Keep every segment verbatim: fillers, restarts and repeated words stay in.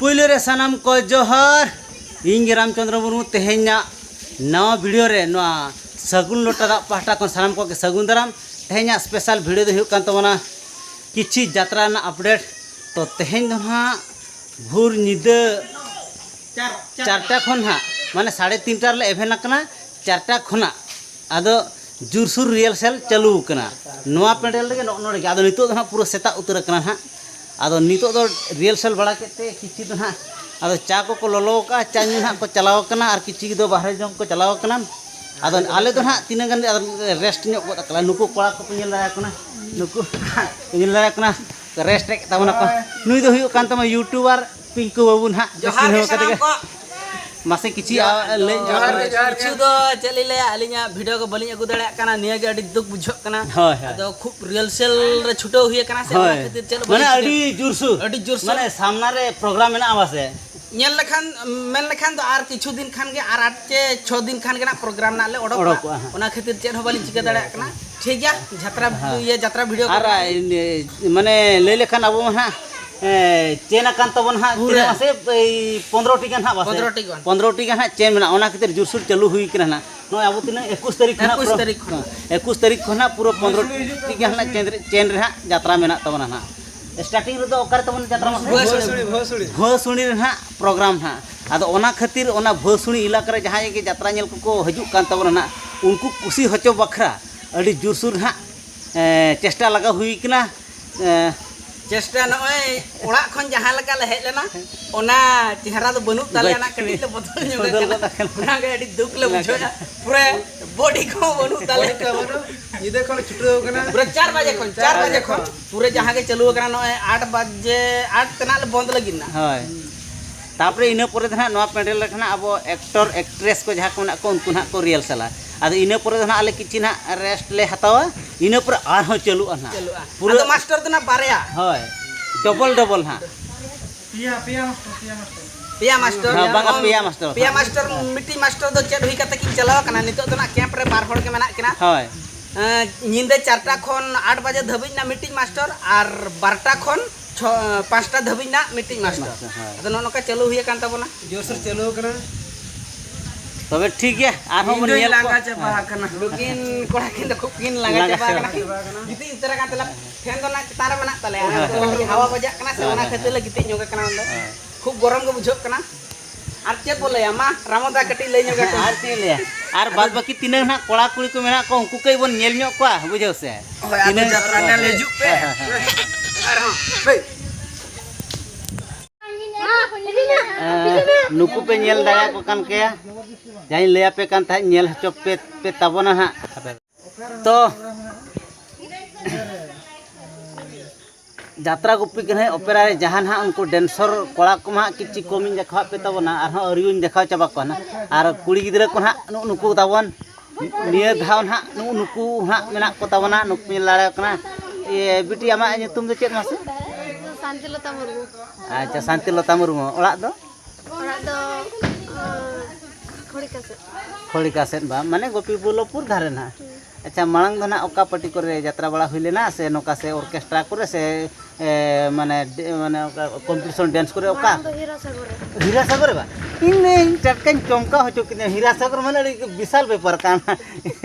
ᱯᱩᱭᱞᱩ ᱨᱮ ᱥᱟᱱᱟᱢ ᱠᱚ ᱡᱚᱦᱟᱨ᱾ ᱤᱧ ᱜᱮ ᱨᱟᱢᱪᱚᱸᱫᱽᱨᱚ ᱢᱩᱨᱢᱩ᱾ ᱛᱮᱦᱮᱧᱟᱜ ᱱᱟᱣᱟ ᱵᱷᱤᱰᱤᱭᱳ ᱨᱮ ᱱᱚᱣᱟ ᱥᱟᱹᱜᱩᱱ ᱞᱚᱴᱟ ᱫᱟᱜ ᱯᱟᱦᱴᱟ ᱠᱷᱚᱱ ᱥᱟᱱᱟᱢ ᱠᱚᱜᱮ ᱥᱟᱹᱜᱩᱱ ᱫᱟᱨᱟᱢ᱾ ᱛᱮᱦᱮᱧᱟᱜ ᱥᱯᱮᱥᱟᱞ ᱵᱷᱤᱰᱤᱭᱳ ᱫᱚ ᱦᱩᱭᱩᱜ ᱠᱟᱱ ᱛᱟᱵᱚᱱᱟ ᱠᱤᱪᱷᱤ ᱡᱟᱛᱨᱟ ᱨᱮᱱᱟᱜ ᱟᱯᱰᱮᱴ᱾ ᱛᱚ ᱛᱮᱦᱮᱧ ᱫᱚ ᱱᱟᱦᱟᱜ ᱵᱷᱳᱨ ᱧᱤᱫᱟᱹ ᱪᱟᱨᱴᱟ ᱠᱷᱚᱱ ᱦᱟᱸᱜ, ᱢᱟᱱᱮ ᱥᱟᱲᱮ ᱛᱤᱱᱴᱟ ᱨᱮᱞᱮ ᱮᱵᱷᱮᱱ ᱟᱠᱟᱱᱟ, ᱪᱟᱨᱴᱟ ᱠᱷᱚᱱᱟᱜ ᱟᱫᱚ ᱡᱳᱨᱥᱳᱨ ᱨᱤᱦᱟᱨᱥᱮᱞ ᱪᱟᱹᱞᱩ ᱟᱠᱟᱱᱟ ᱱᱚᱣᱟ ᱯᱮᱱᱰᱮᱞ ᱨᱮᱜᱮ, ᱱᱚᱜᱼᱚ ᱱᱚᱰᱮ ᱜᱮ᱾ ᱟᱫᱚ ᱱᱤᱛᱚᱜ ᱫᱚ ᱦᱟᱸᱜ ᱯᱩᱨᱟᱹ ᱥᱮᱛᱟᱜ ᱩᱛᱟᱹᱨ ᱟᱠᱟᱱᱟ ᱦᱟᱸᱜ᱾ ᱟᱫᱚ ᱱᱤᱛᱚᱜ ᱫᱚ ᱨᱤᱦᱟᱨᱥᱮᱞ ᱵᱟᱲᱟ ᱠᱮᱫ ᱛᱮ ᱠᱤᱪᱷᱩ ᱫᱚ ᱦᱟᱸᱜ ᱟᱫᱚ ᱪᱟ ᱠᱚᱠᱚ ᱞᱚᱞᱚ ᱟᱠᱟᱫᱼᱟ, ᱪᱟ ᱧᱩ ᱦᱟᱸᱜ ᱠᱚ ᱪᱟᱞᱟᱣ ᱟᱠᱟᱱᱟ, ᱟᱨ ᱠᱤᱪᱷᱩ ᱫᱚ ᱵᱟᱦᱨᱮ ᱡᱚᱢ ᱠᱚ ᱪᱟᱞᱟᱣ ᱟᱠᱟᱱᱟ᱾ ᱟᱫᱚ ᱟᱞᱮ ᱫᱚ ᱦᱟᱸᱜ ᱛᱤᱱᱟᱹᱜ ᱜᱟᱱ ᱨᱮᱥᱴ ᱧᱚᱜ ᱜᱚᱫ ᱟᱠᱟᱱᱟ᱾ ᱱᱩᱠᱩ ᱠᱚᱲᱟ ᱠᱚᱯᱮ ᱧᱮᱞ ᱫᱟᱲᱮᱭᱟᱠᱚ ᱠᱟᱱᱟ, ᱱᱩᱠᱩ ᱧᱮᱞ ᱫᱟᱲᱮᱭᱟᱠᱚ ᱠᱟᱱᱟ, ᱨᱮᱥᱴ ᱮᱫ ᱛᱟᱵᱚᱱᱟ ᱠᱚ᱾ ᱱᱩᱭ ᱫᱚ ᱦᱩᱭᱩᱜ ᱠᱟᱱ ᱛᱟᱢᱟ ᱭᱩᱴᱩᱵᱟᱨ ᱯᱤᱝᱠᱩ ᱵᱟᱹᱵᱩ ᱱᱟᱦᱟᱜ, ᱡᱚᱦᱟᱨ ᱜᱮ ᱪᱤᱱᱦᱟᱹᱣ ᱠᱟᱛᱮ ᱥᱟᱱᱟᱢ ᱜᱮ᱾ ᱠᱚ᱾ ᱢᱟᱥᱮ ᱠᱤᱪᱷᱤ ᱡᱚᱦᱟᱨ, ᱟ-, ᱞᱟᱹᱭ ᱧᱚᱜ ᱡᱚᱦᱟᱨ ᱠᱟᱱᱟ᱾ ᱜᱮ, ᱡᱚᱦᱟᱨ ᱜᱮ᱾ ᱠᱤᱪᱷᱩ ᱫᱚ ᱪᱮᱫ ᱞᱤᱧ ᱞᱟᱹᱭᱟ, ᱟᱹᱞᱤᱧᱟᱜ ᱵᱷᱤᱰᱤᱭᱳ ᱠᱚ ᱵᱟᱹᱞᱤᱧ ᱟᱹᱜᱩ ᱫᱟᱲᱮᱭᱟᱜ ᱠᱟᱱᱟ, ᱱᱤᱭᱟᱹ ᱜᱮ ᱟᱹᱰᱤ ᱫᱩᱠ ᱵᱩᱡᱷᱟᱹᱜ ᱠᱟᱱᱟ᱾ ᱦᱳᱭ, ᱦᱳᱭ᱾ ᱟᱫᱚ ᱠᱷᱩᱵ ᱨᱤᱦᱟᱨᱥᱮᱞ ᱨᱮ ᱪᱷᱩᱴᱟᱹᱣ ᱦᱩᱭ ᱟᱠᱟᱱᱟ ᱥᱮ, ᱦᱳᱭ᱾ ᱚᱱᱟ ᱠᱷᱟᱹᱛᱤᱨ ᱪᱮᱫ ᱦᱚᱸ ᱢᱟᱱᱮ ᱵᱟᱹᱞᱤᱧ ᱟᱹᱰᱤ ᱪᱤᱠᱟᱹ ᱡᱳᱨᱥᱳᱨ᱾ ᱟᱹᱰᱤ ᱡᱳᱨᱥᱳᱨ᱾ ᱢᱟᱱᱮ ᱥᱟᱢᱱᱟ ᱨᱮ ᱯᱨᱳᱜᱨᱟᱢ ᱢᱮᱱᱟᱜᱼᱟ ᱵᱟᱥᱮ? ᱧᱮᱞ ᱞᱮᱠᱷᱟᱱ, ᱢᱮᱱ ᱞᱮᱠᱷᱟᱱ ᱫᱚ ᱟᱨ ᱠᱤᱪᱷᱩ ᱫᱤᱱ ᱠᱷᱟᱱ ᱜᱮ, ᱟᱨ ᱟᱴ ᱪᱮ ᱪᱷᱚ ᱫᱤᱱ ᱠᱷᱟᱱ ᱜᱮ ᱱᱟᱜ ᱯᱨᱳᱜᱨᱟᱢ ᱱᱟᱜ ᱞᱮ ᱚᱰᱚᱠᱚᱜᱼᱟ᱾ ᱚᱰᱚᱠᱚᱜᱼᱟ ᱦᱟᱸᱜ᱾ ᱚᱱᱟ ᱠᱷᱟᱹᱛᱤᱨ ᱪᱮᱫ ᱦᱚᱸ ᱵᱟᱹᱞᱤᱧ ᱪᱤᱠᱟᱹ ᱫᱟᱲᱮᱭᱟᱜ ᱠᱟᱱᱟ᱾ ᱴᱷᱤᱠ ᱜᱮᱭᱟ, ᱡᱟᱛᱨᱟ, ᱦᱮᱸ᱾ ᱤᱭᱟᱹ, ᱡᱟᱛᱨᱟ ᱵᱷᱤᱰᱤᱭᱳ ᱠᱚ ᱟᱨ, ᱟᱨ, ᱢᱟᱱᱮ ᱞᱟᱹᱭ ᱞᱮᱠᱷᱟᱱ ᱟᱵᱚ ᱢᱟ ᱦᱟᱸᱜ, ᱮ, ᱪᱮᱱ ᱟᱠᱟᱱ ᱛᱟᱵᱚᱱ ᱦᱟᱸᱜ ᱯᱩᱨᱟᱹ᱾ ᱛᱤᱱᱟᱹᱜ ᱢᱟᱥᱮ? ᱮᱭ ᱯᱚᱱᱨᱚ ᱴᱤ ᱜᱟᱱ ᱦᱟᱸᱜ ᱵᱟᱥᱮ? ᱯᱚᱱᱨᱚ ᱴᱤ ᱜᱟᱱ᱾ ᱯᱚᱱᱨᱚ ᱴᱤ ᱜᱟᱱ ᱦᱟᱸᱜ ᱪᱮᱱ ᱢᱮᱱᱟᱜᱼᱟ, ᱚᱱᱟ ᱠᱷᱟᱹᱛᱤᱨ ᱡᱳᱨᱥᱳᱨ ᱪᱟᱹᱞᱩ ᱦᱩᱭ ᱠᱟᱱᱟ ᱦᱟᱸᱜ᱾ ᱱᱚᱜᱼᱚᱭ ᱟᱵᱚ ᱛᱤᱱᱟᱹᱜ ᱮᱠᱩᱥ ᱛᱟᱹᱨᱤᱠᱷ ᱠᱷᱚᱱᱟᱜ ᱮᱠᱩᱥ ᱯᱩᱨᱟᱹ-, ᱛᱟᱹᱨᱤᱠᱷ ᱠᱷᱚᱱ᱾ ᱦᱮᱸ, ᱮᱠᱩᱥ ᱛᱟᱹᱨᱤᱠᱷ ᱠᱷᱚᱱᱟᱜ ᱯᱩᱨᱟᱹ ᱯᱚᱱᱨᱚ ᱴᱤ ᱜᱟᱱ ᱦᱟᱸᱜ ᱪᱮᱱ ᱨᱮ, ᱪᱮᱱ ᱨᱮ ᱦᱟᱸᱜ ᱡᱟᱛᱨᱟ ᱢᱮᱱᱟᱜ ᱛᱟᱵᱚᱱᱟ ᱦᱟᱸᱜ᱾ ᱥᱴᱟᱨᱴᱤᱝ ᱨᱮᱫᱚ ᱚᱠᱟ ᱨᱮ ᱛᱟᱵᱚᱱ ᱡᱟᱛᱨᱟ ᱢᱟᱥᱮ? ᱵᱷᱩᱣᱟᱹᱥᱩᱲᱤ, ᱵᱷᱩᱣᱟᱹᱥᱩᱲᱤ᱾ ᱵᱷᱩᱣᱟᱹᱥᱩᱲᱤ ᱨᱮ ᱦᱟᱸᱜ ᱯᱨᱳᱜᱨᱟᱢ ᱦᱟᱸᱜ᱾ ᱟᱫᱚ ᱚᱱᱟ ᱠᱷᱟᱹᱛᱤᱨ ᱚᱱᱟ ᱵᱷᱩᱣᱟᱹᱥᱩᱲᱤ ᱮᱞᱟᱠᱟ ᱨᱮ ᱡᱟᱦᱟᱸᱭ ᱜᱮ ᱡᱟᱛᱨᱟ ᱧᱮᱞ ᱠᱚᱠᱚ ᱦᱤᱡᱩᱜ ᱠᱟᱱ ᱛᱟᱵᱚᱱᱟ ᱦᱟᱸᱜ, ᱩᱱᱠᱩ ᱠᱩᱥᱤ ᱦᱚᱪᱚ ᱵᱟᱠᱷᱨᱟ ᱟᱹᱰᱤ ᱡᱳᱨᱥᱳᱨ ᱦᱟᱸᱜ, ᱮᱸ, ᱪᱮᱥᱴᱟ ᱞᱟᱜᱟᱣ ᱦᱩᱭ ᱠᱟᱱᱟ᱾ ᱮᱸ, ᱪᱮᱥᱴᱟ ᱱᱚᱜᱼᱚᱭ ᱚᱲᱟᱜ ᱠᱷᱚᱱ ᱡᱟᱦᱟᱸ ᱞᱮᱠᱟ ᱞᱮ ᱦᱮᱡ ᱞᱮᱱᱟ, ᱚᱱᱟ ᱪᱮᱦᱨᱟ ᱫᱚ ᱵᱟᱹᱱᱩᱜ ᱛᱟᱞᱮᱭᱟ, ᱵᱟᱹᱪ-, ᱚᱱᱟ ᱠᱟᱹᱴᱤᱡ ᱞᱮ ᱵᱚᱫᱚᱞ ᱧᱚᱜ ᱵᱚᱫᱚᱞ ᱟᱠᱟᱱᱟ᱾ ᱜᱚᱫ ᱟᱠᱟᱱᱟ᱾ ᱚᱱᱟᱜᱮ ᱟᱹᱰᱤ ᱫᱩᱠ ᱞᱮ ᱵᱩᱡᱷᱟᱹᱣᱮᱫᱼᱟ᱾ ᱯᱩᱨᱟᱹ ᱵᱚᱰᱤ ᱠᱚᱦᱚᱸ ᱵᱟᱹᱱᱩᱜ ᱛᱟᱞᱮᱭᱟ᱾ ᱵᱚᱰᱤ ᱠᱚ ᱵᱟᱹᱱᱩᱜ᱾ ᱧᱤᱫᱟᱹ ᱠᱷᱚᱱ ᱪᱷᱩᱴᱟᱹᱣ ᱠᱟᱱᱟ᱾ ᱯᱩᱨᱟᱹ ᱪᱟᱨ ᱵᱟᱡᱮ ᱠᱷᱚᱱ, ᱪᱟᱨ ᱵᱟᱡᱮ ᱠᱷᱚᱱ᱾ ᱯᱩᱨᱟᱹ ᱡᱟᱦᱟᱸ ᱜᱮ ᱪᱟᱹᱞᱩ ᱟᱠᱟᱱᱟ, ᱱᱚᱜᱼᱚᱭ ᱟᱴ ᱵᱟᱡᱮ, ᱟᱴ ᱛᱮᱱᱟᱜ ᱞᱮ ᱵᱚᱱᱫ ᱞᱟᱹᱜᱤᱫ ᱱᱟ᱾ ᱦᱳᱭ᱾ ᱛᱟᱯᱚᱨᱮ ᱤᱱᱟᱹ ᱯᱚᱨᱮ ᱫᱚ ᱱᱟᱦᱟᱜ ᱱᱚᱣᱟ ᱯᱮᱱᱰᱮᱞ ᱨᱮ ᱱᱟᱦᱟᱜ ᱟᱵᱚ ᱮᱠᱴᱚᱨ, ᱮᱠᱴᱨᱮᱥ ᱠᱚ ᱡᱟᱦᱟᱸ ᱠᱚ ᱢᱮᱱᱟᱜ ᱠᱚᱣᱟ, ᱩᱱᱠᱩ ᱱᱟᱦᱟᱜ ᱠᱚ ᱨᱤᱦᱟᱨᱥᱟᱞᱟ᱾ ᱟᱫᱚ ᱤᱱᱟᱹ ᱯᱚᱨᱮ ᱫᱚ ᱱᱟᱦᱟᱜ ᱟᱞᱮ ᱠᱤᱪᱷᱤ ᱱᱟᱦᱟᱜ ᱨᱮᱥᱴ ᱞᱮ ᱦᱟᱛᱟᱣᱟ, ᱤᱱᱟᱹ ᱯᱚᱨᱮ ᱟᱨᱦᱚᱸ ᱪᱟᱹᱞᱩᱜᱼᱟ ᱱᱟᱦᱟᱜ᱾ ᱪᱟᱹᱞᱩᱜᱼᱟ᱾ ᱯᱩᱨᱟᱹ ᱟᱫᱚ ᱢᱟᱥᱴᱚᱨ ᱫᱚ ᱱᱟᱦᱟᱜ ᱵᱟᱨᱭᱟ᱾ ᱦᱳᱭ, ᱰᱚᱵᱚᱞ, ᱰᱚᱵᱚᱞ ᱱᱟᱦᱟᱜ᱾ ᱯᱮᱭᱟ, ᱯᱮᱭᱟ ᱢᱟᱥᱴᱚᱨ, ᱯᱮᱭᱟ ᱢᱟᱥᱴᱚᱨ᱾ ᱯᱮᱭᱟ ᱢᱟᱥᱴᱚᱨ᱾ ᱦᱮᱸ, ᱵᱟᱝᱟ, ᱯᱮᱭᱟ ᱢᱟᱥᱴᱚᱨ᱾ ᱯᱮᱭᱟ ᱢᱟᱥᱴᱚᱨ ᱢᱤᱫᱴᱤᱡ ᱢᱟᱥᱴᱚᱨ ᱫᱚ ᱪᱮᱫ ᱦᱩᱭ ᱠᱟᱛᱮ ᱠᱤᱱ ᱪᱟᱞᱟᱣ ᱟᱠᱟᱱᱟ, ᱱᱤᱛᱚᱜ ᱫᱚ ᱱᱟᱦᱟᱜ ᱠᱮᱢᱯ ᱨᱮ ᱵᱟᱨ ᱦᱚᱲ ᱜᱮ ᱢᱮᱱᱟᱜ ᱠᱤᱱᱟ᱾ ᱦᱳᱭ᱾ ᱮᱸ, ᱧᱤᱫᱟᱹ ᱪᱟᱨᱴᱟ ᱠᱷᱚᱱ ᱟᱴ ᱵᱟᱡᱮ ᱫᱷᱟᱹᱵᱤᱡ ᱱᱟᱦᱟᱜ ᱢᱤᱫᱴᱤᱡ ᱢᱟᱥᱴᱚᱨ ᱟᱨ ᱵᱟᱨᱚᱴᱟ ᱠᱷᱚᱱ ᱪᱷᱚ, ᱯᱟᱸᱪᱴᱟ ᱫᱷᱟᱹᱵᱤᱡ ᱨᱮᱱᱟᱜ ᱢᱤᱫᱴᱤᱡ ᱢᱟᱥᱴᱟᱨ᱾ ᱢᱟᱥᱴᱟᱨ, ᱦᱳᱭ᱾ ᱟᱫᱚ ᱱᱚᱜᱼᱚ ᱱᱚᱝᱠᱟ ᱪᱟᱹᱞᱩ ᱦᱩᱭ ᱟᱠᱟᱱ ᱛᱟᱵᱚᱱᱟ᱾ ᱡᱳᱨᱥᱳᱨ ᱪᱟᱹᱞᱩ ᱟᱠᱟᱱᱟ᱾ ᱛᱚᱵᱮ ᱴᱷᱤᱠ ᱜᱮᱭᱟ, ᱟᱨᱦᱚᱸ ᱤᱧ ᱵᱚᱱ ᱫᱚᱧ ᱧᱮᱞ ᱞᱟᱸᱜᱟ ᱠᱚᱣᱟ᱾ ᱪᱟᱵᱟ ᱟᱠᱟᱱᱟ᱾ ᱱᱩᱠᱤᱱ ᱠᱚᱲᱟ ᱠᱤᱱ ᱫᱚ ᱠᱷᱩᱵ ᱠᱤᱱ ᱞᱟᱸᱜᱟ ᱞᱟᱸᱜᱟ ᱪᱟᱵᱟ ᱪᱟᱵᱟ ᱟᱠᱟᱱᱟ᱾ ᱟᱠᱟᱱᱟ᱾ ᱜᱤᱛᱤᱡ ᱩᱛᱟᱹᱨ ᱟᱠᱟᱱ ᱛᱟᱞᱮ᱾ ᱯᱷᱮᱱ ᱫᱚ ᱱᱟᱜ ᱪᱮᱛᱟᱱ ᱨᱮ ᱢᱮᱱᱟᱜ ᱛᱟᱞᱮᱭᱟ᱾ ᱦᱳᱭ, ᱦᱳᱭ᱾ ᱦᱟᱣᱟ ᱵᱟᱡᱟᱜ ᱠᱟᱱᱟ ᱥᱮ, ᱦᱳᱭ, ᱚᱱᱟ ᱦᱳᱭ, ᱠᱷᱟᱹᱛᱤᱨ ᱞᱮ ᱦᱳᱭ᱾ ᱜᱤᱛᱤᱡ ᱧᱚᱜ ᱟᱠᱟᱱᱟ ᱩᱱ ᱫᱚ᱾ ᱦᱳᱭ᱾ ᱠᱷᱩᱵ ᱜᱚᱨᱚᱢ ᱜᱮ ᱵᱩᱡᱷᱟᱹᱜ ᱠᱟᱱᱟ᱾ ᱟᱨ ᱪᱮᱫ ᱵᱚ ᱞᱟᱹᱭᱟ? ᱢᱟ, ᱨᱟᱢᱚ ᱫᱟ ᱠᱟᱹᱴᱤᱡ ᱞᱟᱹᱭ ᱧᱚᱜ ᱟᱠᱚ᱾ ᱟᱨ ᱪᱮᱫ ᱤᱧ ᱞᱟᱹᱭᱟ? ᱟᱨ ᱵᱟᱫ ᱵᱟᱹᱠᱤ ᱛᱤᱱᱟᱹᱝ ᱱᱟᱦᱟᱜ ᱠᱚᱲᱟ ᱠᱩᱲᱤ ᱠᱚ ᱢᱮᱱᱟᱜ ᱠᱚᱣᱟ, ᱩᱱᱠᱩ ᱠᱟᱹᱡ ᱵᱚᱱ ᱧᱮᱞ ᱧᱚᱜ ᱠᱚᱣᱟ, ᱵᱩᱡᱷᱟᱹᱣ ᱥᱮ? ᱦᱳᱭ, ᱟᱫᱚ ᱛᱤᱱᱟᱹᱝ ᱡᱟᱛᱨᱟ ᱧᱮᱞ ᱦᱤᱡᱩᱜ ᱯᱮ᱾ ᱦᱳᱭ, ᱦᱳᱭ, ᱦᱳᱭ᱾ ᱟᱨᱦᱚᱸ, ᱦᱳᱭ᱾ ᱮᱸ, ᱱᱩᱠᱩ ᱯᱮ ᱧᱮᱞ ᱫᱟᱲᱮᱭᱟᱠᱚ ᱠᱟᱱ ᱜᱮᱭᱟ, ᱡᱟᱦᱟᱸᱧ ᱞᱟᱹᱭ ᱟᱯᱮ ᱠᱟᱱ ᱛᱟᱦᱮᱸᱫ, ᱧᱮᱞ ᱦᱚᱪᱚ ᱯᱮ, ᱯᱮ ᱛᱟᱵᱚᱱᱟ ᱦᱟᱸᱜ᱾ ᱛᱚ, ᱡᱟᱛᱨᱟ ᱜᱩᱯᱤ ᱠᱟᱹᱱᱟᱹᱧ ᱚᱯᱮᱨᱟ ᱨᱮ ᱡᱟᱦᱟᱸ ᱱᱟᱦᱟᱜ ᱩᱱᱠᱩ ᱰᱮᱱᱥᱚᱨ ᱠᱚᱲᱟ ᱠᱚᱢᱟ ᱦᱟᱸᱜ ᱠᱤᱪᱷᱤ ᱠᱚᱢᱤᱧ ᱫᱮᱠᱷᱟᱣᱟᱫ ᱯᱮ ᱛᱟᱵᱚᱱᱟ, ᱟᱨᱦᱚᱸ ᱟᱹᱣᱨᱤᱧ ᱫᱮᱠᱷᱟᱣ ᱪᱟᱵᱟ ᱠᱚᱣᱟ ᱱᱟᱦᱟᱜ᱾ ᱟᱨ ᱠᱩᱲᱤ ᱜᱤᱫᱽᱨᱟᱹ ᱠᱚ ᱱᱟᱦᱟᱜ ᱱᱩᱜᱼᱩ ᱱᱩᱠᱩ ᱛᱟᱵᱚᱱ, ᱱᱤᱭᱟᱹ ᱫᱷᱟᱣ ᱱᱟᱦᱟᱜ ᱱᱩᱜᱼᱩ ᱱᱩᱠᱩ ᱱᱟᱦᱟᱜ ᱢᱮᱱᱟᱜ ᱠᱚ ᱛᱟᱵᱚᱱᱟ, ᱱᱩᱠᱩ ᱯᱮ ᱧᱮᱞ ᱫᱟᱲᱮᱭᱟᱠᱚ ᱠᱟᱱᱟ᱾ ᱮ, ᱵᱤᱴᱤ, ᱟᱢᱟᱜ ᱧᱩᱛᱩᱢ ᱫᱚ ᱪᱮᱫ ᱢᱟᱥᱮ? ᱥᱟᱱᱛᱤᱞᱚᱛᱟ ᱢᱩᱨᱢᱩ᱾ ᱟᱪᱪᱷᱟ, ᱥᱟᱱᱛᱤᱞᱚᱛᱟ ᱢᱩᱨᱢᱩ᱾ ᱚᱲᱟᱜ ᱫᱚ? ᱚᱲᱟᱜ ᱫᱚ, ᱟᱸ, ᱠᱷᱚᱲᱤᱠᱟ ᱥᱮᱫ᱾ ᱠᱷᱚᱲᱤᱠᱟ ᱥᱮᱫ ᱵᱟ, ᱢᱟᱱᱮ ᱜᱳᱯᱤᱵᱚᱞᱞᱚᱵᱷᱯᱩᱨ ᱫᱷᱟᱨᱮ ᱱᱟᱦᱟᱜ᱾ ᱦᱩᱸ᱾ ᱟᱪᱪᱷᱟ, ᱢᱟᱲᱟᱝ ᱫᱚ ᱱᱟᱦᱟᱜ ᱚᱠᱟ ᱯᱟᱨᱴᱤ ᱠᱚᱨᱮ ᱡᱟᱛᱨᱟ ᱵᱟᱲᱟ ᱦᱩᱭ ᱞᱮᱱᱟ, ᱥᱮ ᱱᱚᱝᱠᱟ ᱥᱮ ᱚᱨᱠᱮᱥᱴᱨᱟ ᱠᱚᱨᱮ, ᱥᱮ, ᱮ, ᱢᱟᱱᱮ, ᱰᱮ-, ᱢᱟᱱᱮ ᱚᱱᱠᱟ ᱠᱚᱢᱯᱤᱴᱤᱥᱚᱱ ᱰᱮᱱᱥ ᱠᱚᱨᱮ, ᱚᱠᱟ? ᱢᱟᱲᱟᱝ ᱫᱚ ᱦᱤᱨᱟᱥᱟᱜᱚᱨ ᱨᱮ᱾ ᱦᱤᱨᱟᱥᱟᱜᱚᱨ ᱨᱮ ᱵᱟ? ᱤᱧ ᱱᱮ, ᱤᱧ ᱴᱟᱴᱠᱟᱧ ᱪᱚᱢᱠᱟᱣ ᱦᱚᱪᱚ ᱠᱤᱫᱤᱧᱟ, ᱦᱤᱨᱟᱥᱟᱜᱚᱨ ᱢᱟᱱᱮ ᱟᱹᱰᱤ ᱵᱤᱥᱟᱞ ᱵᱮᱯᱟᱨ ᱠᱟᱱᱟ᱾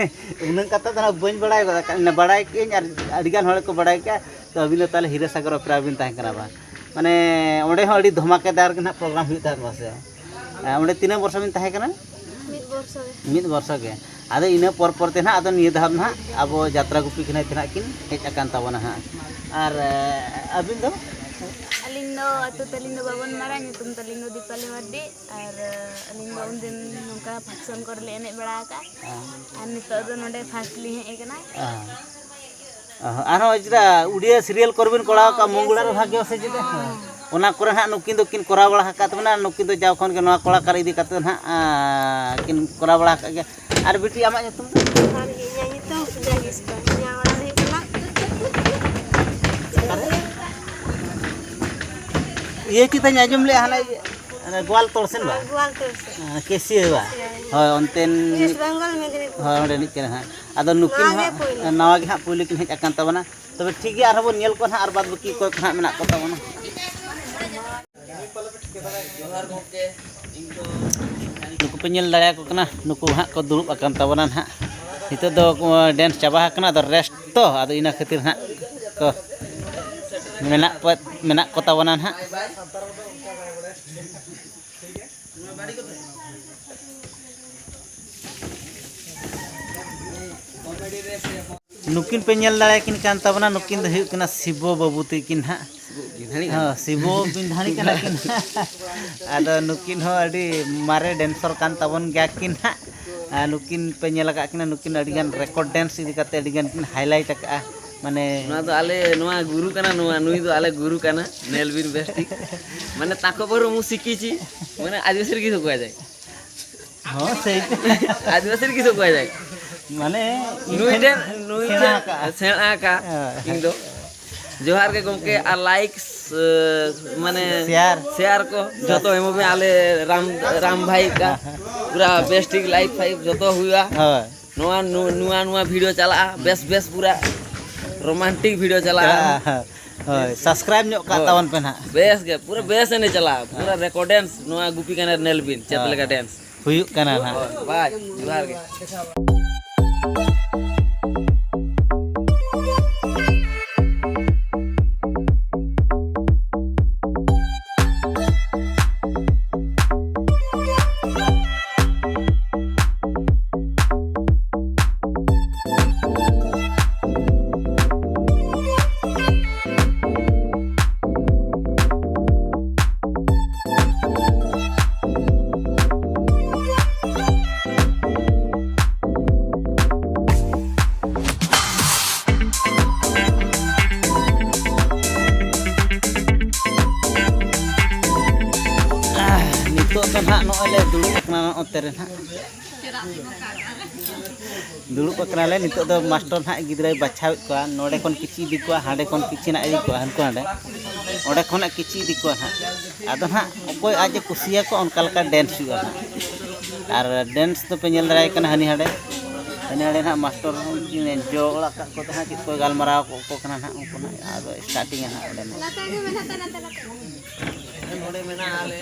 ᱩᱱᱟᱹᱝ ᱠᱟᱛᱷᱟ ᱫᱚ ᱱᱟᱦᱟᱜ ᱵᱟᱹᱧ ᱵᱟᱲᱟᱭ ᱜᱚᱫ ᱟᱠᱟᱫ, ᱢᱟᱱᱮ ᱵᱟᱲᱟᱭ ᱠᱮᱫᱟᱹᱧ ᱟᱨ ᱟᱹᱰᱤᱜᱟᱱ ᱦᱚᱲ ᱠᱚ ᱵᱟᱲᱟᱭ ᱠᱮᱫᱟ᱾ ᱛᱚ ᱟᱹᱵᱤᱱ ᱫᱚ ᱛᱟᱦᱚᱞᱮ ᱦᱤᱨᱟᱥᱟᱜᱚᱨ ᱚᱯᱮᱨᱟ ᱵᱤᱱ ᱛᱟᱦᱮᱸ ᱠᱟᱱᱟ ᱵᱟᱝ? ᱢᱟᱱᱮ ᱚᱸᱰᱮ ᱦᱚᱸ ᱟᱹᱰᱤ ᱫᱷᱟᱢᱟᱠᱮᱫᱟᱨ ᱜᱮ ᱱᱟᱦᱟᱜ ᱯᱨᱳᱜᱨᱟᱢ ᱦᱩᱭᱩᱜ ᱛᱟᱦᱮᱸᱫ ᱯᱟᱥᱮ? ᱟᱨ ᱚᱸᱰᱮ ᱛᱤᱱᱟᱹᱜ ᱵᱚᱨᱥᱚ ᱵᱤᱱ ᱛᱟᱦᱮᱸ ᱠᱟᱱᱟ? ᱢᱤᱫ ᱵᱚᱨᱥᱚ ᱜᱮ᱾ ᱢᱤᱫ ᱵᱚᱨᱥᱚ ᱜᱮ᱾ ᱟᱫᱚ ᱤᱱᱟᱹ ᱯᱚᱨ ᱯᱚᱨ ᱛᱮ ᱱᱟᱦᱟᱜ ᱟᱫᱚ ᱱᱤᱭᱟᱹ ᱫᱷᱟᱣ ᱱᱟᱦᱟᱜ ᱟᱵᱚ ᱡᱟᱛᱨᱟ ᱜᱩᱯᱤ ᱠᱷᱚᱱᱟᱜ ᱛᱮ ᱱᱟᱦᱟᱜ ᱠᱤᱱ ᱦᱮᱡ ᱟᱠᱟᱱ ᱛᱟᱵᱚᱱᱟ ᱦᱟᱸᱜ᱾ ᱟᱨ, ᱮ, ᱟᱹᱵᱤᱱ ᱫᱚ? ᱟᱹᱞᱤᱧ ᱫᱚ ᱟᱹᱛᱩ ᱛᱟᱹᱞᱤᱧ ᱫᱚ ᱵᱟᱵᱚᱱ ᱢᱟᱨᱟ, ᱧᱩᱛᱩᱢ ᱛᱟᱹᱞᱤᱧ ᱫᱚ ᱫᱤᱯᱟᱞᱤ ᱢᱟᱨᱰᱤ᱾ ᱟᱨ, ᱮ, ᱟᱹᱞᱤᱧ ᱫᱚ ᱩᱱᱫᱤᱱ ᱱᱚᱝᱠᱟ ᱯᱷᱟᱱᱥᱚᱱ ᱠᱚᱨᱮ ᱞᱮ ᱮᱱᱮᱡ ᱵᱟᱲᱟ ᱟᱠᱟᱫᱼᱟ᱾ ᱦᱮᱸ᱾ ᱟᱨ ᱱᱤᱛᱚᱜ ᱫᱚ ᱱᱚᱰᱮ ᱯᱷᱟᱥᱴ ᱞᱤᱧ ᱦᱮᱡ ᱟᱠᱟᱱᱟ᱾ ᱦᱮᱸ᱾ ᱚ, ᱟᱨᱦᱚᱸ ᱪᱮᱫᱟ ᱩᱰᱤᱭᱟ ᱥᱤᱨᱤᱭᱟᱞ ᱠᱚᱨᱮ ᱵᱤᱱ ᱠᱚᱲᱟᱣ ᱟᱠᱟᱫ, ᱦᱚᱸ, ᱢᱚᱝᱜᱚᱞᱟ ᱨᱮ ᱵᱷᱟᱜᱽᱭᱚ ᱥᱮ ᱪᱮᱫ? ᱦᱚᱸ᱾ ᱚᱱᱟ ᱠᱚᱨᱮ ᱦᱟᱸᱜ ᱱᱩᱠᱤᱱ ᱫᱚᱠᱤᱱ ᱠᱚᱨᱟᱣ ᱵᱟᱲᱟ ᱟᱠᱟᱫ ᱛᱟᱵᱚᱱᱟ, ᱱᱩᱠᱤᱱ ᱫᱚ ᱡᱟᱣ ᱠᱷᱚᱱ ᱜᱮ ᱱᱚᱣᱟ ᱠᱚᱲᱟ ᱠᱟᱨ ᱤᱫᱤ ᱠᱟᱛᱮ ᱦᱟᱸᱜ, ᱟᱸ, ᱠᱤᱱ ᱠᱚᱨᱟᱣ ᱵᱟᱲᱟ ᱟᱠᱟᱫ ᱜᱮᱭᱟ᱾ ᱟᱨ ᱵᱤᱴᱤ, ᱟᱢᱟᱜ ᱧᱩᱛᱩᱢ ᱫᱚ? ᱟᱨ ᱤᱧᱟᱹᱜ ᱧᱩᱛᱩᱢ ᱯᱩᱡᱟ ᱠᱤᱥᱠᱩ᱾ ᱤᱧᱟᱹᱜ ᱚᱲᱟᱜ ᱫᱚ ᱦᱩᱭᱩᱜ ᱠᱟᱱᱟ ᱚᱠᱟᱨᱮ? ᱤᱭᱟᱹ ᱪᱮᱫ ᱛᱟᱧ ᱟᱸᱡᱚᱢ ᱞᱮᱜᱼᱟ, ᱦᱟᱱᱟ ᱤᱭᱟᱹ, ᱦᱟᱱᱟ ᱜᱳᱣᱟᱞᱛᱳᱲ ᱥᱮᱱ ᱵᱟ? ᱜᱳᱣᱟᱞᱛᱳᱲ ᱥᱮᱫ᱾ ᱦᱮᱸ, ᱠᱮᱥᱤᱭᱟᱹ ᱵᱟ? ᱠᱮᱥᱤᱭᱟᱹ᱾ ᱦᱳᱭ, ᱚᱱᱛᱮᱱ ᱦᱳᱭ, ᱚᱸᱰᱮᱱᱤᱡ ᱠᱟᱱᱟ ᱦᱟᱸᱜ᱾ ᱟᱫᱚ ᱱᱩᱠᱤᱱ ᱱᱟᱣᱟ ᱜᱮ ᱦᱟᱸᱜ ᱯᱳᱭᱞᱳ᱾ ᱱᱟᱣᱟ ᱜᱮ ᱦᱟᱸᱜ ᱯᱳᱭᱞᱳ ᱠᱤᱱ ᱦᱮᱡ ᱟᱠᱟᱱ ᱛᱟᱵᱚᱱᱟ᱾ ᱛᱚᱵᱮ ᱴᱷᱤᱠ ᱜᱮᱭᱟ, ᱟᱨᱦᱚᱸ ᱵᱚᱱ ᱧᱮᱞ ᱠᱚᱣᱟ ᱦᱟᱸᱜ, ᱟᱨ ᱵᱟᱫ ᱵᱟᱹᱠᱤ ᱚᱠᱚᱭ ᱠᱚ ᱦᱟᱸᱜ ᱢᱮᱱᱟᱜ ᱠᱚ ᱛᱟᱵᱚᱱᱟ᱾ ᱱᱩᱠᱩ ᱯᱮ ᱧᱮᱞ ᱫᱟᱲᱮᱭᱟᱠᱚ ᱠᱟᱱᱟ, ᱱᱩᱠᱩ ᱦᱟᱸᱜ ᱠᱚ ᱫᱩᱲᱩᱵ ᱟᱠᱟᱱ ᱛᱟᱵᱚᱱᱟ ᱱᱟᱦᱟᱜ᱾ ᱱᱤᱛᱚᱜ ᱫᱚ, ᱮᱸ, ᱰᱮᱱᱥ ᱪᱟᱵᱟ ᱟᱠᱟᱱᱟ, ᱟᱫᱚ ᱨᱮᱥᱴ ᱛᱚ, ᱟᱫᱚ ᱤᱱᱟᱹ ᱠᱷᱟᱹᱛᱤᱨ ᱦᱟᱸᱜ ᱠᱚ ᱢᱮᱱᱟᱜ ᱠᱚ, ᱢᱮᱱᱟᱜ ᱠᱚ ᱛᱟᱵᱚᱱᱟ ᱱᱟᱦᱟᱜ᱾ ᱱᱩᱠᱤᱱ ᱯᱮ ᱧᱮᱞ ᱫᱟᱲᱮᱭᱟᱠᱤᱱ ᱠᱟᱱ ᱛᱟᱵᱚᱱᱟ, ᱱᱩᱠᱤᱱ ᱫᱚ ᱦᱩᱭᱩᱜ ᱠᱟᱱᱟ ᱥᱤᱵᱚ ᱵᱟᱹᱵᱩ ᱛᱟᱹᱠᱤᱱ ᱦᱟᱸᱜ᱾ ᱦᱚᱸ, ᱥᱤᱵᱚ ᱵᱤᱱᱫᱷᱟᱱᱤ ᱠᱟᱱᱟ ᱠᱤᱱ᱾ ᱟᱫᱚ ᱱᱩᱠᱤᱱ ᱦᱚᱸ ᱟᱹᱰᱤ ᱢᱟᱨᱮ ᱰᱮᱱᱥᱚᱨ ᱠᱟᱱ ᱛᱟᱵᱚᱱ ᱜᱮᱭᱟ ᱠᱤᱱ ᱦᱟᱸᱜ᱾ ᱟᱨ ᱱᱩᱠᱤᱱ ᱯᱮ ᱧᱮᱞ ᱟᱠᱟᱫ ᱠᱤᱱᱟ, ᱱᱩᱠᱤᱱ ᱟᱹᱰᱤᱜᱟᱱ ᱨᱮᱠᱚᱨᱰ ᱰᱮᱱᱥ ᱤᱫᱤ ᱠᱟᱛᱮ ᱟᱹᱰᱤᱜᱟᱱ ᱠᱤᱱ ᱦᱟᱭᱞᱟᱭᱤᱴ ᱟᱠᱟᱫᱼᱟ, ᱢᱟᱱᱮ᱾ ᱱᱚᱣᱟ ᱫᱚ ᱟᱞᱮ, ᱱᱚᱣᱟ ᱜᱩᱨᱩ ᱠᱟᱱᱟ, ᱱᱚᱣᱟ, ᱱᱩᱭ ᱫᱚ ᱟᱞᱮ ᱜᱩᱨᱩ ᱠᱟᱱᱟ, ᱱᱮᱞ ᱵᱤᱱ ᱵᱮᱥᱴᱤ᱾ ᱢᱟᱱᱮ, ᱛᱟᱠᱚ ᱵᱚᱨᱚ ᱢᱩ ᱥᱤᱠᱤᱪᱤ, ᱢᱟᱱᱮ, ᱟᱹᱫᱤᱵᱟᱹᱥᱤ ᱨᱮᱜᱮ ᱥᱚᱠᱚᱭ ᱫᱟᱭ᱾ ᱦᱚᱸ, ᱥᱮᱭ᱾ ᱟᱹᱫᱤᱵᱟᱹᱥᱤ ᱨᱮᱜᱮ ᱥᱚᱠᱚᱭ ᱫᱟᱭ᱾ ᱢᱟᱱᱮ, ᱤᱧ ᱱᱩᱭ ᱴᱷᱮᱱ ᱴᱷᱮᱱ, ᱱᱩᱭ ᱥᱮᱬᱟ ᱴᱷᱮᱱ ᱟᱠᱟᱫᱼᱟ᱾ ᱥᱮᱬᱟ ᱟᱠᱟᱫᱼᱟ᱾ ᱦᱮᱸ᱾ ᱤᱧ ᱫᱚ ᱡᱚᱦᱟᱨ ᱜᱮ ᱜᱚᱢᱠᱮ, ᱟᱨ ᱞᱟᱭᱤᱠ, ᱥᱮ, ᱢᱟᱱᱮ, ᱥᱮᱭᱟᱨ᱾ ᱥᱮᱭᱟᱨ ᱠᱚ ᱡᱚᱛᱚ ᱮᱢᱚᱜ ᱢᱮ, ᱟᱞᱮ ᱨᱟᱢ, ᱨᱟᱢ ᱵᱷᱟᱭ ᱠᱟ ᱯᱩᱨᱟ ᱵᱮᱥ ᱴᱷᱤᱠ ᱞᱟᱭᱤᱠ ᱯᱷᱟᱭᱤᱠ ᱡᱚᱛᱚ ᱦᱩᱭᱩᱜᱼᱟ᱾ ᱦᱳᱭ᱾ ᱱᱚᱣᱟ ᱱᱩ-, ᱱᱩᱣᱟ, ᱱᱩᱣᱟ ᱵᱷᱤᱰᱤᱭᱳ ᱪᱟᱞᱟᱜᱼᱟ, ᱵᱮᱥ, ᱵᱮᱥ ᱯᱩᱨᱟ ᱨᱳᱢᱟᱱᱴᱤᱠ ᱵᱷᱤᱰᱤᱭᱳ ᱪᱟᱞᱟᱜᱼᱟ᱾ ᱪᱟᱞᱟᱜᱼᱟ᱾ ᱦᱳᱭ, ᱥᱟᱵᱥᱠᱨᱟᱭᱤᱵ ᱧᱚᱜ ᱠᱟᱜ ᱦᱳᱭ᱾ ᱛᱟᱵᱚᱱ ᱯᱮ ᱱᱟᱦᱟᱜ᱾ ᱵᱮᱥ ᱜᱮ, ᱯᱩᱨᱟᱹ ᱵᱮᱥ ᱮᱱᱮᱡ ᱪᱟᱞᱟᱜᱼᱟ, ᱯᱩᱨᱟᱹ ᱦᱮᱸ᱾ ᱨᱮᱠᱚᱨᱰ ᱰᱮᱱᱥ, ᱱᱚᱣᱟ ᱜᱩᱯᱤ ᱠᱟᱱᱟ ᱱᱮᱞ ᱵᱤᱱ, ᱪᱮᱫ ᱦᱳᱭ᱾ ᱞᱮᱠᱟ ᱰᱮᱱᱥ᱾ ᱦᱩᱭᱩᱜ ᱠᱟᱱᱟ ᱱᱟᱦᱟᱜ᱾ ᱦᱳᱭ, ᱵᱟᱭ, ᱡᱚᱦᱟᱨ ᱜᱮ᱾ ᱱᱤᱛᱚᱜ ᱫᱚ ᱱᱟᱦᱟᱜ ᱱᱚᱜᱼᱚᱭ ᱞᱮ ᱫᱩᱲᱩᱵ ᱟᱠᱟᱱᱟ ᱱᱚᱛᱮ ᱨᱮ ᱱᱟᱦᱟᱜ᱾ ᱫᱩᱲᱩᱵ ᱟᱠᱟᱱᱟᱞᱮ᱾ ᱱᱤᱛᱚᱜ ᱫᱚ ᱢᱟᱥᱴᱚᱨ ᱱᱟᱦᱟᱜ ᱜᱤᱫᱽᱨᱟᱹᱭ ᱵᱟᱪᱷᱟᱣᱮᱫ ᱠᱚᱣᱟ, ᱱᱚᱰᱮ ᱠᱷᱚᱱ ᱠᱤᱪᱷᱩ ᱤᱫᱤ ᱠᱚᱣᱟ, ᱦᱟᱸᱰᱮ ᱠᱷᱚᱱ ᱠᱤᱪᱷᱩ ᱱᱟᱜ ᱤᱫᱤ ᱠᱚᱣᱟ, ᱦᱟᱱᱠᱩ ᱦᱟᱸᱰᱮ, ᱚᱸᱰᱮ ᱠᱷᱚᱱᱟᱜ ᱠᱤᱪᱷᱩ ᱤᱫᱤ ᱠᱚᱣᱟ ᱱᱟᱦᱟᱜ᱾ ᱟᱫᱚ ᱱᱟᱦᱟᱜ ᱚᱠᱚᱭ ᱟᱡ ᱮ ᱠᱩᱥᱤᱭᱟᱠᱚ, ᱚᱱᱠᱟ ᱞᱮᱠᱟ ᱰᱮᱱᱥ ᱦᱩᱭᱩᱜᱼᱟ ᱱᱟᱦᱟᱜ᱾ ᱟᱨ ᱰᱮᱱᱥ ᱫᱚᱯᱮ ᱧᱮᱞ ᱫᱟᱲᱮᱭᱟᱭ ᱠᱟᱱᱟ ᱦᱟᱹᱱᱤ ᱦᱟᱸᱰᱮ, ᱦᱟᱹᱱᱤ ᱦᱟᱸᱰᱮ ᱱᱟᱦᱟᱜ ᱢᱟᱥᱴᱚᱨ ᱩᱱᱠᱤᱱ ᱡᱚ ᱚᱲᱟᱜ ᱠᱟᱜ ᱠᱚ ᱛᱟᱦᱮᱸᱫ, ᱪᱮᱫ ᱠᱚ ᱜᱟᱞᱢᱟᱨᱟᱣ ᱠᱚ ᱠᱟᱱᱟ ᱱᱟᱦᱟᱜ ᱩᱱᱠᱩ ᱱᱟᱦᱟᱜ, ᱟᱫᱚ ᱥᱴᱟᱨᱴᱤᱝ ᱱᱟᱦᱟᱜ ᱚᱸᱰᱮ ᱱᱟᱦᱟᱜ᱾ ᱱᱚᱰᱮ ᱢᱮᱱᱟᱜᱼᱟ ᱟᱞᱮ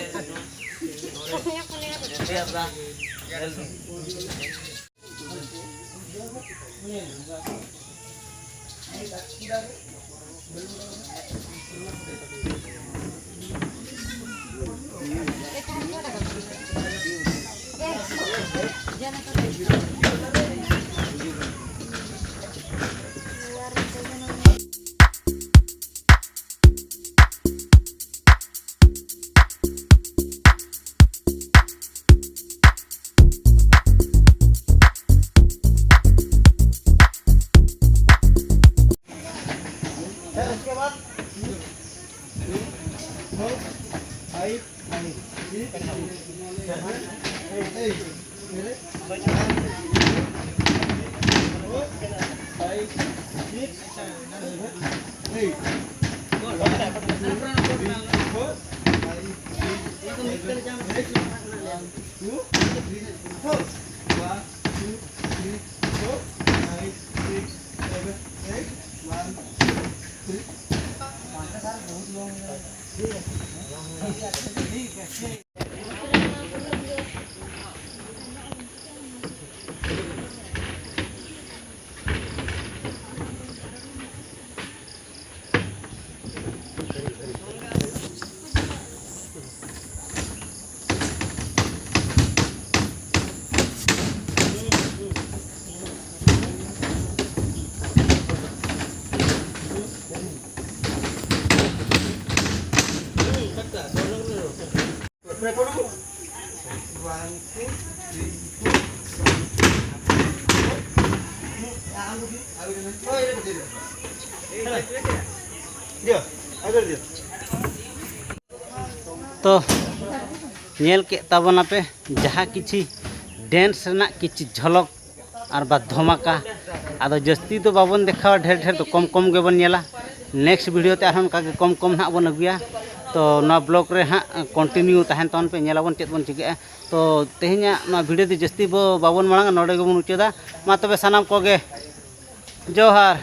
ᱛᱚ, ᱧᱮᱞ ᱠᱮᱫ ᱛᱟᱵᱚᱱᱟᱯᱮ ᱡᱟᱦᱟᱸ ᱠᱤᱪᱷᱤ ᱰᱮᱱᱥ ᱨᱮᱱᱟᱜ ᱠᱤᱪᱷᱤ ᱡᱷᱚᱞᱚᱠ ᱟᱨ ᱵᱟ ᱫᱷᱚᱢᱟᱠᱟ᱾ ᱟᱫᱚ ᱡᱟᱹᱥᱛᱤ ᱫᱚ ᱵᱟᱵᱚᱱ ᱫᱮᱠᱷᱟᱣᱟ, ᱰᱷᱮᱨ ᱰᱷᱮᱨ ᱫᱚ ᱠᱚᱢ ᱠᱚᱢ ᱜᱮᱵᱚᱱ ᱧᱮᱞᱟ᱾ ᱱᱮᱠᱥᱴ ᱵᱷᱤᱰᱤᱭᱳ ᱛᱮ ᱟᱨᱦᱚᱸ ᱚᱱᱠᱟ ᱜᱮ ᱠᱚᱢ ᱠᱚᱢ ᱱᱟᱦᱟᱜ ᱵᱚᱱ ᱟᱹᱜᱩᱭᱟ᱾ ᱛᱚ ᱱᱚᱣᱟ ᱵᱞᱚᱜ ᱨᱮ ᱦᱟᱸᱜ ᱠᱚᱱᱴᱤᱱᱤᱭᱩ ᱛᱟᱦᱮᱱ ᱛᱟᱵᱚᱱ ᱯᱮ, ᱧᱮᱞᱟᱵᱚᱱ ᱪᱮᱫ ᱵᱚᱱ ᱪᱤᱠᱟᱹᱜᱼᱟ᱾ ᱛᱚ ᱛᱮᱦᱮᱧᱟᱜ ᱱᱚᱣᱟ ᱵᱷᱤᱰᱤᱭᱳ ᱫᱚ ᱡᱟᱹᱥᱛᱤ ᱵᱚ ᱵᱟᱵᱚᱱ ᱢᱟᱲᱟᱝᱟ, ᱱᱚᱰᱮ ᱜᱮᱵᱚᱱ ᱢᱩᱪᱟᱹᱫᱟ᱾ ᱢᱟ ᱛᱚᱵᱮ ᱥᱟᱱᱟᱢ ᱠᱚᱜᱮ ᱡᱚᱦᱟᱨ᱾